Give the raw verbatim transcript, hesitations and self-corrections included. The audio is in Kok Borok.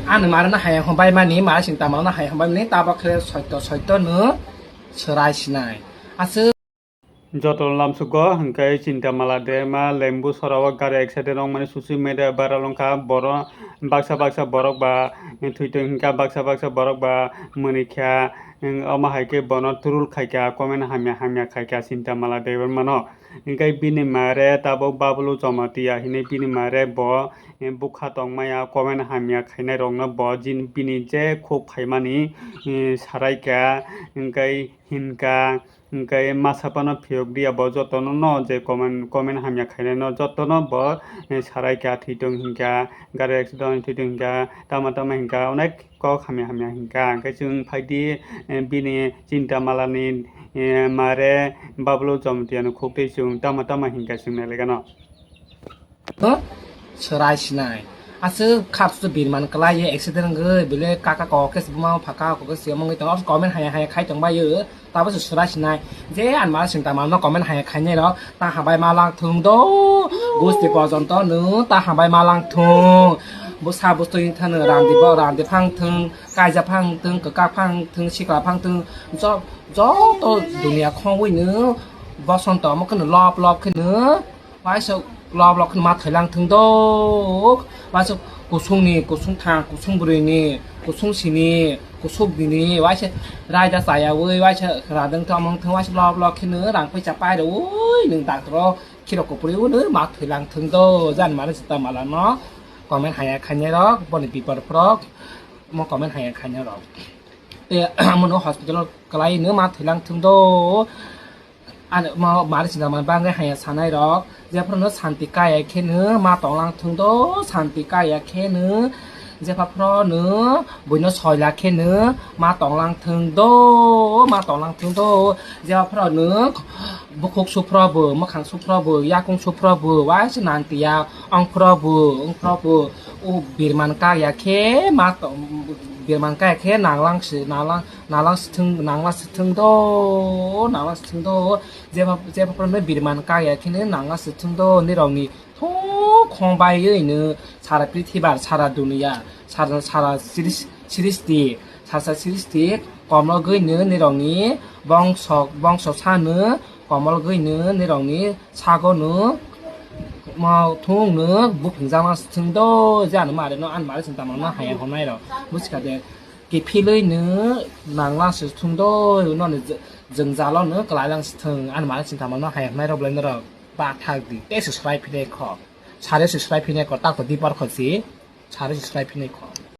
Ani mara na haya hon bai mani, mara sing tama na haya hon bai mani, tabok khe soito soito no swrai sinai. Aswk. Joto lamsugo hwnkhe Chinta Mala de ma lembu sora o gari accident wng mani social media viral wngkha. Boro baksa baksa borok ba thwitwng hinkha, baksa baksa borok ba mwnwi kha. Omo hai khe bono troll khaikha, comment hamya hamya khaikha Chinta Mala de mano. Hwnkhe bini mare tabok Babulu Jamatia hinwi bini mare bo bukha tongmaya, comment hamya khainai rokno bo jin bini je khuk phaimani saraikha. Hwnkhe hinkha, hwnkhe masa phano phiyok diya bo jotono no je comment, comment hamya khainai no jotono bo sarai kha, thwitwng hinkha, gari accident thwitwng hinkha, tama tama hinkha, onek kok hamya hamya hinkha. Hwnkhe chwng phaidi bini Chinta Malani mare Babulu Jamatia no khuk tei chwng tama tama hinkha chwng nai lekha no. Swrai sinai. Aswk khap su birman kwlai ye accident wngwi bile kaka kok khe buma phaka kok khe se mongwi tongo comment haya haya khai tong bai o. Tabo se swrai sinai. Je an ma sing tama no comment haya khai nai rok ta habai ma lang thung do. Gusti porjonto no ta habai ma lang thung. Busa bustui thano randi bo randi phang thung, kaija phang thung, kwkak phang thung, sikla phang thung. Jo joto dunia khongwi no bosonto mo kheno lop lop kheno. Waisa lok lok ma thailang thung do. Waisa kusung ni, kusung thang, kusung bwrwi ni, kusung sini, kusuk bini, waisa raida chaya wi, waisa radang thang mang thang, waisa lok lok kheno rang paisa pai rw wi, nwng doctor o khiro kupri wi, nwng ma thailang thung do. Jan mare sita mala no comment haya khainai rok, boni bipar prok mo comment haya khainai rok. Te mono hospital o kwlai no ma thailang thung do. Ani ma mari sinamani bagwi haya sanai rok, jephru no santi kaya khe no ma tonglang thung do, santi kaya khe no, jephru no buino soila khe no ma tonglang thung do, ma tonglang thung do, jephru no bukhuk suphro bo, mwkhang suphro bo, yakung suphro bo, waisa nanti ya ongphro bo, ongphro bo, o birman kaya khe ma to-, birman kaya khe nanglang si, nanglang nangla sithung, nangla sithung do, nangla sithung do, jeba, jeba phano birman kaya kheno nangla sithung do, nirokni thung khong baiwi no sara prithibar, sara duniya, sara, sara siris-, siristi, sara siristi komlogwi no nirokni bongso, bongso sano komolgwi no nirokni sago no mo thung no buphingjak ma sithung do, je ano mare no, ano mare sing tamo no haya honai rok, busikha de. Kiphilwi no nangla se thung do, noni je-, jwngjalo no kwlailang se thung, ani mani sintama no hayaknai rok belai norok bathak di, tei se swrai phinai kho, sare se swrai phinai kho, tako dipar kho si, sare se swrai phinai kho.